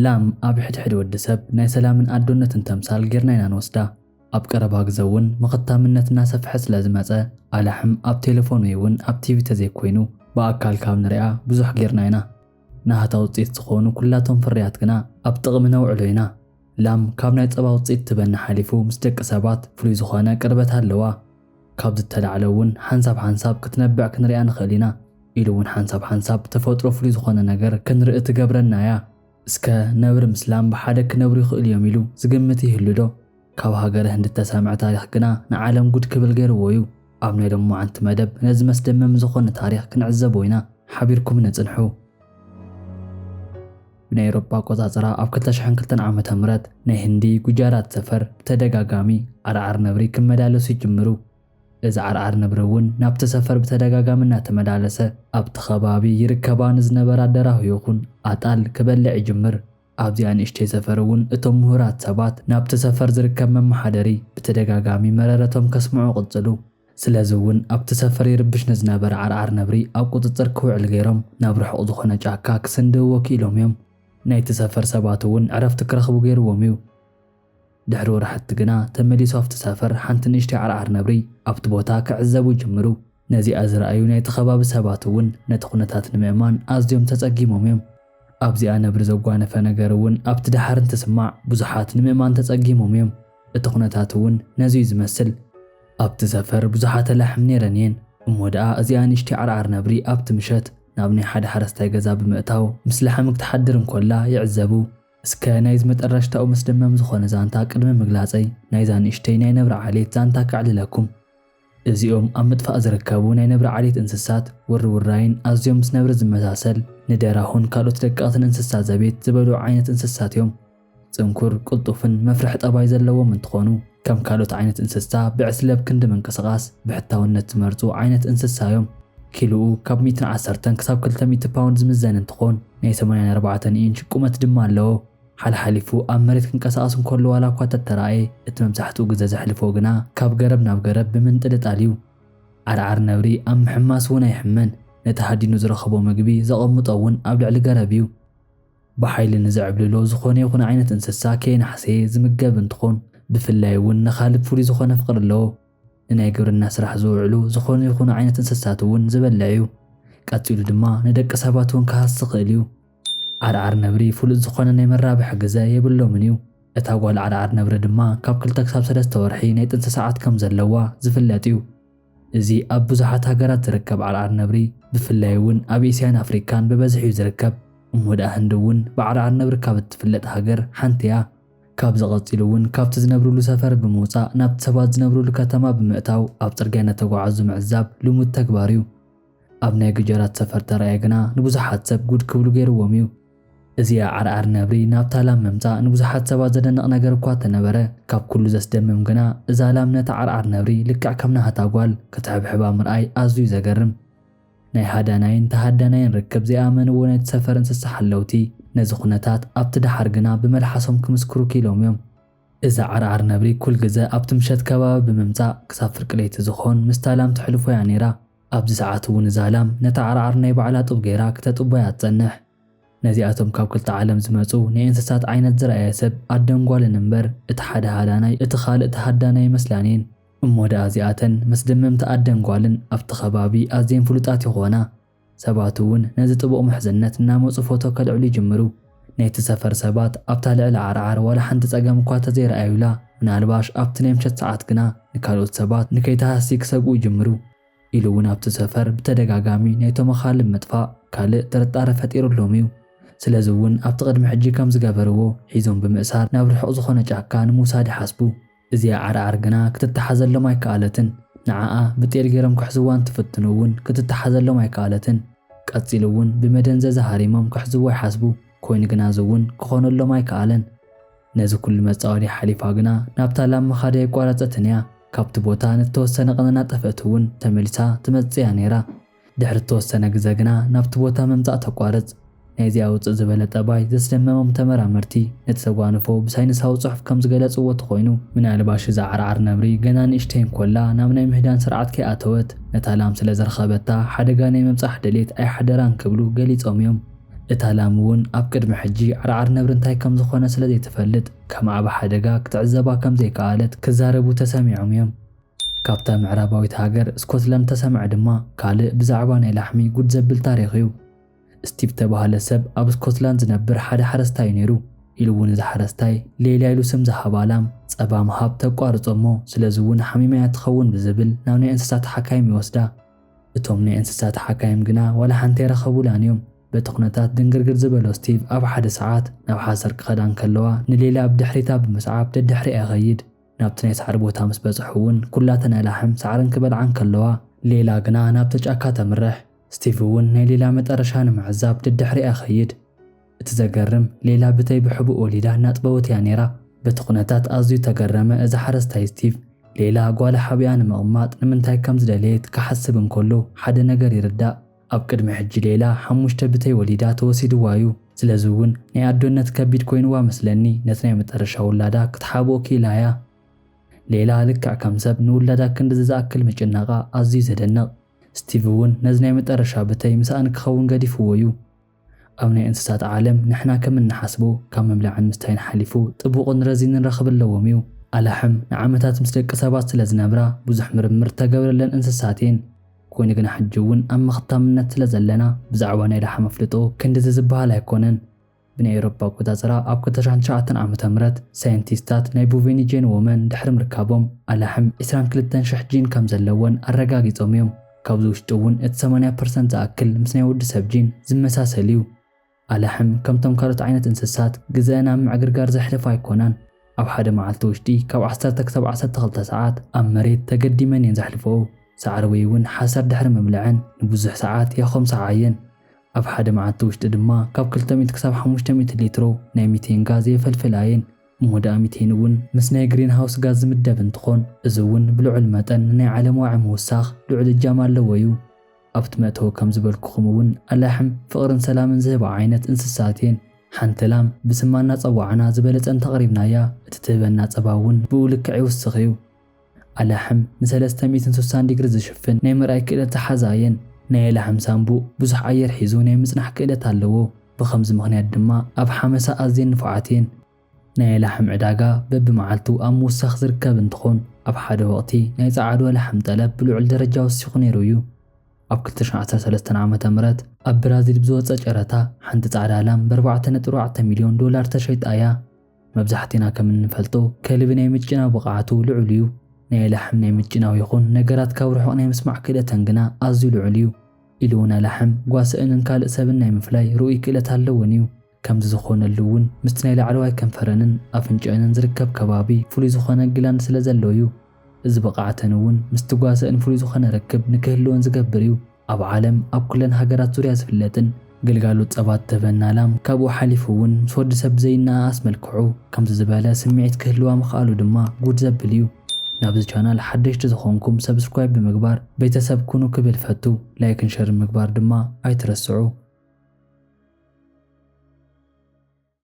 ላም ኣብ ሕድሕድ ወዲ ሰብ ናይ ሰላምን ኣዶነትን ተምሳል ጌርና ኢና ንወስዳ። ኣብ ቀረባ ግዘ እውን ምኽታምነት እናሰፍሐ ስለ ዝመጸ፣ ኣላሕም ኣብ ቴሌፎን ወይ እውን ኣብ ቲቪ ተዘይኮይኑ ብኣካል ካብ ንሪኣ ብዙሕ ጌርና ኢና። ናህታ ውፅኢት ዝኾኑ ኩላቶም ፍርያት ግና ኣብ ጥቕሚ ነውዕሎ ኢና። ላም ካብ ናይ ጸባ ውፅኢት ትበኒ ሓሊፉ ምስ ደቂ ሰባት ፍሉይ ዝኾነ ቅርበት ኣለዋ። ካብ ዝተላዕለ እውን ሓንሳብ ሓንሳብ ክትነብዕ ክንሪኣ ንኽእል ኢና። ኢሉ እውን ሓንሳብ ሓንሳብ ተፈጥሮ ፍሉይ ዝኾነ ነገር ክንርኢ ትገብረና እያ። እስከ ነብሪ ምስ ላም ብሓደ ክነብሩ ይኽእሉ እዮም ኢሉ ዝግምት ይህሉ ዶ? ካብ ሃገረ ህንዲ እተሰምዐ ታሪኽ ግና ንዓለም ጉድ ክብል ገይርዎ እዩ። ኣብ ናይ ሎማዓንቲ መደብ ነዚ መስደመም ዝኾነ ታሪኽ ክንዕዘቦ ኢና። ሓቢርኩም ነጽንሑ። ብናይ ኤውሮጳ ኣቆጻጽራ ኣብ ክልተ ሽሕን ክልተን ዓመተ ምህረት ናይ ህንዲ ጉጃራት ሰፈር ብተደጋጋሚ ዓርዓር ነብሪ ክመላለሱ ይጅምሩ። እዚ ዓርዓር ነብሪ እውን ናብቲ ሰፈር ብተደጋጋሚ እናተመላለሰ ኣብቲ ከባቢ ይርከባ ንዝነበራ ደራሁ ይኹን ኣጣል ክበልዕ ይጅምር። ኣብዚኣ ንእሽተይ ሰፈር እውን እቶም ምሁራት ሰባት ናብቲ ሰፈር ዝርከብ መመሓደሪ ብተደጋጋሚ መረረቶም ከስምዑ ቅጽሉ። ስለዚ እውን ኣብቲ ሰፈር ይርብሽ ንዝነበረ ዓርዓር ነብሪ ኣብ ቁጽጽር ክውዕል ገይሮም ናብ ርሑቕ ዝኾነ ጫካ ክስንድውዎ ክኢሎም እዮም። ናይቲ ሰፈር ሰባት እውን ዕረፍቲ ክረኽቡ ገይርዎም እዩ። ድሕሪ ወርሓት ግና ተመሊሱ ኣብቲ ሰፈር ሓንቲ ንእሽተይ ዓርዓር ነብሪ ኣብቲ ቦታ ክዕዘቡ ይጅምሩ። ነዚኣ ዝረኣዩ ናይቲ ከባቢ ሰባት እውን ነቲ ኩነታት ንምእማን ኣዝዮም ተጸጊሞም እዮም። ኣብዚኣ ነብሪ ዘጓነፈ ነገር እውን ኣብቲ ደሓር እንትስማዕ ብዙሓት ንምእማን ተጸጊሞም እዮም። እቲ ኩነታት እውን ነዚ እዩ ዝመስል። ኣብቲ ሰፈር ብዙሓት ኣላሕም ነይረን እየን። እሞ ደኣ እዚኣ ንእሽተይ ዓርዓር ነብሪ ኣብቲ ምሸት ናብ ናይ ሓደ ሓረስታይ ገዛ ብምእታው ምስ ላሕሚ ክትሓድር እንኮላ ይዕዘቡ። እስከ ናይዚ መጠረሽታኡ መስደመም ዝኾነ ዛንታ ቅድሚ ምግላጸይ ናይዛ ንእሽተይ ናይ ነብሪ ዓሌት ዛንታ ከዕልለኩም። እዚኦም ኣብ ምጥፋእ ዝርከቡ ናይ ነብሪ ዓሌት እንስሳት ውርውራይን ኣዝዮም ምስ ነብሪ ዝመሳሰል ንደራሁን ካልኦት ደቀቕትን እንስሳ ዘቤት ዝበልዑ ዓይነት እንስሳት እዮም። ጽንኩር፣ ቅልጡፍን መፍርሒ ጠባይ ዘለዎም እንትኾኑ ከም ካልኦት ዓይነት እንስሳ ብዕስለብ ክንዲ ምንቅስቓስ ብሕታውነት ዝመርጹ ዓይነት እንስሳ እዮም። ኪሎኡ ካብ ሚእትን ዓሰርተን ክሳብ ክልተ ሚእቲ ፓውንድ ዝምዘን እንትኾን ናይ ሰማንያን ኣርባዕተን ኢንች ቁመት ድማ ኣለዎ። ሓልሓሊፉ ኣብ መሬት ክንቀሳቐስ እንከሎ ዋላ እኳ ተተራእየ እቲ መብዛሕትኡ ግዘ ዘሕልፎ ግና ካብ ገረብ ናብ ገረብ ብምንጥልጣል እዩ። ዓርዓር ነብሪ ኣብ ምሕማስ እውን ኣይሕመን። ነቲ ሃዲኑ ዝረኸቦ ምግቢ ዘቐምጦ እውን ኣብ ልዕሊ ገረብ እዩ። ብሓይሊ ንዘዕብልሎ ዝኾነ ይኹን ዓይነት እንስሳ ከየናሕሰየ ዝምገብ እንትኾን ብፍላይ እውን ንኻልብ ፍሉይ ዝኾነ ፍቕሪ ኣለዎ። ንናይ ግብርና ስራሕ ዝውዕሉ ዝኾኑ ይኹኑ ዓይነት እንስሳት እውን ዝበልዕ እዩ። ቀጺሉ ድማ ንደቂ ሰባት እውን ክሃሲ ይኽእል እዩ። ዓርዓር ነብሪ ፍሉጥ ዝኾነ ናይ መራብሒ ግዘ የብሎምን እዩ። እታ ጓል ዓርዓር ነብሪ ድማ ካብ ክልተ ክሳብ ሰለስተ ወርሒ ናይ ጥንሲ ሰዓት ከም ዘለዋ ዝፍለጥ እዩ። እዚ ኣብ ብዙሓት ሃገራት ዝርከብ ዓርዓር ነብሪ ብፍላይ እውን ኣብ እስያን ኣፍሪካን ብበዝሒ እዩ ዝርከብ። እሞ ደኣ ህንዲ እውን ብዓርዓር ነብሪ ካብ እትፍለጥ ሃገር ሓንቲ እያ። ካብዚ ቀጺሉ እውን ካብቲ ዝነብርሉ ሰፈር ብምውጻእ ናብቲ ሰባት ዝነብርሉ ከተማ ብምእታው ኣብ ጽርግያ እናተጓዓዙ ምዕዛብ ልሙድ ተግባር እዩ። ኣብ ናይ ጉጀራት ሰፈር ተራእየ ግና ንብዙሓት ሰብ ጉድ ክብሉ ገይርዎም እዩ። እዚኣ ዓርዓር ነብሪ ናብታ ላም ምምጻእ ንብዙሓት ሰባት ዘደንቕ ነገር እኳ እንተነበረ ካብ ኩሉ ዘስደምም ግና እዛ ላም ነታ ዓርዓር ነብሪ ልክዕ ከም ናህታ ጓል ክትሕብሕባ ምርኣይ ኣዝዩ ዘገርም። ናይ ሃዳናይን ተሃዳናይን ርክብ ዘይኣመንዎ ናይቲ ሰፈር እንስሳ ሓለውቲ ነዚ ኩነታት ኣብቲ ደሓር ግና ብመልሓሶም ክምስክሩ ክኢሎም እዮም። እዛ ዓርዓር ነብሪ ኩል ግዘ ኣብቲ ምሸት ከባቢ ብምምጻእ ክሳብ ፍርቂ ለይቲ ዝኾን ምስታ ላም ተሕልፎ እያ ነይራ። ኣብዚ ሰዓት እውን እዛ ላም ነታ ዓርዓር ናይ ባዕላ ጡብ ገይራ ክተጥቦ እያ ትጸንሕ። ነዚኣቶም ካብ ክልተ ዓለም ዝመጹ ናይ እንስሳት ዓይነት ዝረኣየ ሰብ ኣደን ጓልን እምበር እቲ ሓደ ሃዳናይ እቲ ካልእ ተሃዳናይ ኣይመስላን እየን። እሞ ደኣ እዚኣተን መስደመምቲ ኣደን ጓልን ኣብቲ ከባቢ ኣዝየን ፍሉጣት ይኾና። ሰባት እውን ነዚ ጥቡቕ ምሕዝነት እናመጹ ፎቶ ከልዕሉ ይጅምሩ። ናይቲ ሰፈር ሰባት ኣብታ ልዕሊ ዓርዓር ዋላ ሓንቲ ጸገም እኳ ተዘይረኣዩላ ምናልባሽ ኣብቲ ናይ ምሸት ሰዓት ግና ንካልኦት ሰባት ንከይትሃሲ ክሰግኡ ይጅምሩ። ኢሉ እውን ኣብቲ ሰፈር ብተደጋጋሚ ናይቶም ኣኻልብ ምጥፋእ ካልእ ጥርጣረ ፈጢሩሎም እዩ። ስለዚ እውን ኣብቲ ቅድሚ ሕጂ ከም ዝገበርዎ ሒዞም ብምእሳር ናብ ርሑቕ ዝኾነ ጫካ ንምውሳድ ይሓስቡ። እዚኣ ዓርዓር ግና ክትተሓዘሎም ኣይከኣለትን። ንዓኣ ብጤል ገይሮም ክሕዝዋ እንትፍትኑ እውን ክትተሓዘሎም ኣይከኣለትን። ቀጺሉ እውን ብመደንዘዚ ሃሪሞም ክሕዝዋ ይሓስቡ። ኮይኑ ግና እዚ እውን ክኾነሎም ኣይከኣለን። ነዚ ኩሉ መጻወዲ ሓሊፋ ግና ናብታ ላም ምኻድ ኣየቋረጸትን እያ። ካብቲ ቦታ ንተወሰነ ቅነ እናጠፍአት እውን ተመሊሳ ትመጽእ እያ ነይራ። ድሕሪ እተወሰነ ግዘ ግና ናብቲ ቦታ ምምጻእ ተቋርጽ። ናይዚኣ ውጽእ ዝበለ ጠባይ ዘስደመሞም ተመራመርቲ ነቲ ተጓንፎ ብሳይንሳዊ ጽሑፍ ከም ዝገለጽዎ እንተኾይኑ፣ ምናልባሽ እዛ ዓርዓር ነብሪ ገና ንእሽተይ እንኮላ ናብ ናይ ምህዳን ስርዓት ከይኣተወት ነታ ላም ስለ ዝረኸበታ ሓደጋ ናይ ምብጻሕ ድሌት ኣይሓደራን ክብሉ ገሊጾም እዮም። እታ ላም እውን ኣብ ቅድሚ ሕጂ ዓርዓር ነብሪ እንታይ ከም ዝኾነ ስለ ዘይትፈልጥ፣ ከማዕባ ሓደጋ ክትዕዘባ ከም ዘይከኣለት ክዛረቡ ተሰሚዖም እዮም። ካብታ ምዕራባዊት ሃገር ስኮትላንድ ተሰምዐ ድማ ካልእ ብዛዕባ ናይ ላሕሚ ጉድ ዘብል ታሪኽ እዩ። ስቲቭ ተባህለ ሰብ ኣብ ስኮትላንድ ዝነብር ሓደ ሓረስታይ እዩ ነይሩ። ኢሉ እውን እዚ ሓረስታይ ሌላ ኢሉ ስም ዝሃባ ላም ጸባ ምሃብ ተቋርጾ እሞ፣ ስለዚ እውን ሓሚማ እያ ትኸውን ብዝብል ናብ ናይ እንስሳት ሓካይም ይወስዳ። እቶም ናይ እንስሳት ሓካይም ግና ዋላ ሓንቲ ኣይረኸቡላን እዮም። በቲ ኩነታት ድንግርግር ዝበሎ ስቲቭ ኣብ ሓደ ሰዓት ናብ ሓሰር ክኸዳ እንከለዋ ንሌላ ብድሕሪታ ብምስዓብ ደድሕሪኣ ይኸይድ። ናብቲ ናይ ሳዕሪ ቦታ ምስ በጽሑ እውን ኩላተን ኣላሕም ሳዕረን ክበልዓ እንከለዋ ሌላ ግና ናብቲ ጫካ ተምርሕ። ስቲቭ እውን ናይ ሌላ መጠረሻ ንምዕዛብ ደድሕሪኣ ይኸይድ። እቲ ዘገርም ሌላ ብተይ ብሕቡእ ወሊዳ እናጥበወት እያ ነይራ። በቲ ኩነታት ኣዝዩ ተገረመ እዚ ሓረስታይ ስቲቭ። ሌላ ጓላ ሓቢኣ ንምቕማጥ ንምንታይ ከም ዝደለየት ክሓስብ እንከሎ ሓደ ነገር ይርዳእ። ኣብ ቅድሚ ሕጂ ሌላ ሓሙሽተ ብተይ ወሊዳ ተወሲድዋ እዩ። ስለዚ እውን ናይ ኣዶነት ከቢድ ኮይንዋ መስለኒ ነቲ ናይ መጠረሻ ውላዳ ክትሓብኦ ክኢላ እያ። ሌላ ልክዕ ከም ሰብ ንውላዳ ክንድዚ ዝኣክል ምጭናቓ ኣዝዩ ዘደንቕ። ስቲቭ እውን ነዚ ናይ መጠረሻ ብተይ ምስኣን ክኸውን ገዲፍዎ እዩ። ኣብ ናይ እንስሳት ዓለም ንሕና ከም እንሓስቦ ካብ ምብላዕን ምስታይን ሓሊፉ ጥቡቕን ረዚንን ረኽቢ ኣለዎም እዩ። ኣላሕም ንዓመታት ምስ ደቂ ሰባት ስለ ዝነብራ ብዙሕ ምርምር ተገብረለን እንስሳት እየን። ኮይኑ ግና ሕጂ እውን ኣብ ምኽታምነት ስለ ዘለና ብዛዕባ ናይ ላሕም ኣፍልጦ ክንድዚ ዝበሃል ኣይኮነን። ብናይ ኤውሮፓ ኣቆጻጽራ ኣብ ክልተ ሽሕን ትሽዓተን ዓመተ ምህረት ሳይንቲስታት ናይ ቡቬኒ ጄን ወመን ድሕሪ ምርካቦም ኣላሕም ዕስራን ክልተን ሽሕ ጂን ከም ዘለወን ኣረጋጊጾም እዮም። ካብዚ ውሽጢ እውን እቲ ሰማንያ ፐርሰንት ዝኣክል ምስ ናይ ወዲ ሰብ ጂን ዝመሳሰል እዩ። ኣላሕም ከምቶም ካልኦት ዓይነት እንስሳት ግዘአን ኣብ ምዕግርጋር ዘሕልፋ ኣይኮናን። ኣብ ሓደ መዓልቲ ውሽጢ ካብ ዓሰርተ ክሳብ ዓሰርተ ክልተ ሰዓት ኣብ መሬት ተገዲመን እየን ዘሕልፈኦ። ሳዕሪ ወይ እውን ሓሰር ድሕሪ ምብልዐን ንብዙሕ ሰዓት የኾምስዓ እየን። ኣብ ሓደ መዓልቲ ውሽጢ ድማ ካብ ክልተ ሚእቲ ክሳብ ሓሙሽተ ሚእቲ ሊትሮ ናይ ሚቴን ጋዝ የፈልፍላ እየን። እሞ ደኣ ሚቴን እውን ምስ ናይ ግሪን ሃውስ ጋዝ ዝምደብ እንትኾን፣ እዚ እውን ብልዑል መጠን ንናይ ዓለም ዋዒ ምውሳኽ ልዑል እጃም ኣለዎ እዩ። ኣብቲ መእተዊ ከም ዝበልኩኹም እውን ኣላሕም ፍቕርን ሰላምን ዝህባ ዓይነት እንስሳት እየን። ሓንቲ ላም ብስማ እናጸዋዕና ዝበለጸ እንተቕሪብናያ እቲ ትህበና ጸባ እውን ብኡ ልክዕ ይውስኽ እዩ። ኣላሕም ንሰለስተ ሚእትን ስሳን ዲግሪ ዝሽፍን ናይ ምርኣይ ክእለት ዝሓዛ እየን። ናይ ኣላሕም ሳንቡእ ብዙሕ ኣየር ሒዙ ናይ ምጽናሕ ክእለት ኣለዎ። ብኸምዚ ምኽንያት ድማ ኣብ ሓመሳ ኣዝየን ንፉዓት እየን። ናይ ኣላሕም ዕዳጋ በብመዓልቱ ኣብ ምውሳኽ ዝርከብ እንትኾን፣ ኣብ ሓደ ወቕቲ ናይ ጸዓዱ ኣላሕም ጠለብ ብልዑል ደረጃ ወሲኹ ነይሩ እዩ። ኣብ ክልተ ሽሕን ዓሰርተ ሰለስተን ዓመተ ምህረት ኣብ ብራዚል ብዝወጸ ጨረታ ሓንቲ ጻዕዳ ላም ብኣርባዕተ ነጥቢ ኣርባዕተ ሚልዮን ዶላር ተሸይጣ እያ። መብዛሕትና ከም እንፈልጦ ከልቢ ናይ ምጭናው ብቕዓቱ ልዑል እዩ። ናይ ኣላሕም ናይ ምጭናው ይኹን ነገራት ካብ ርሑቕ ናይ ምስማዕ ክእለተን ግና ኣዝዩ ልዑል እዩ። ኢሉ እውን ኣላሕም ጓስአንን ካልእ ሰብን ናይ ምፍላይ ርኡይ ክእለት ኣለወን እዩ። ከምዚ ዝኾነሉ እውን ምስቲ ናይ ላዕለዋይ ከንፈረንን ኣፍንጭአንን ዝርከብ ከባቢ ፍሉይ ዝኾነ ግላንድ ስለ ዘሎ እዩ። እዚ ብቕዓተን እውን ምስቲ ጓስአን ፍሉይ ዝኾነ ርክብ ንክህልወን ዝገብር እዩ። ኣብ ዓለም ኣብ ኩለን ሃገራት ዙርያ ዝፍለጥን ግልጋሎት ጸባ ትህበና ላም ካብኡ ሓሊፉ እውን ምስ ወዲ ሰብ ብዘይነኣኣስ መልክዑ ከምዚ ዝበለ ስምዒት ክህልዋ ምኽኣሉ ድማ ጉድ ዘብል እዩ። ናብዚ ቻናል ሓደሽቲ ዝኾንኩም ሰብስክራይብ ብምግባር ቤተሰብ ኩኑ ክብል ፈቱ። ላይክን ሸርን ምግባር ድማ ኣይትረስዑ።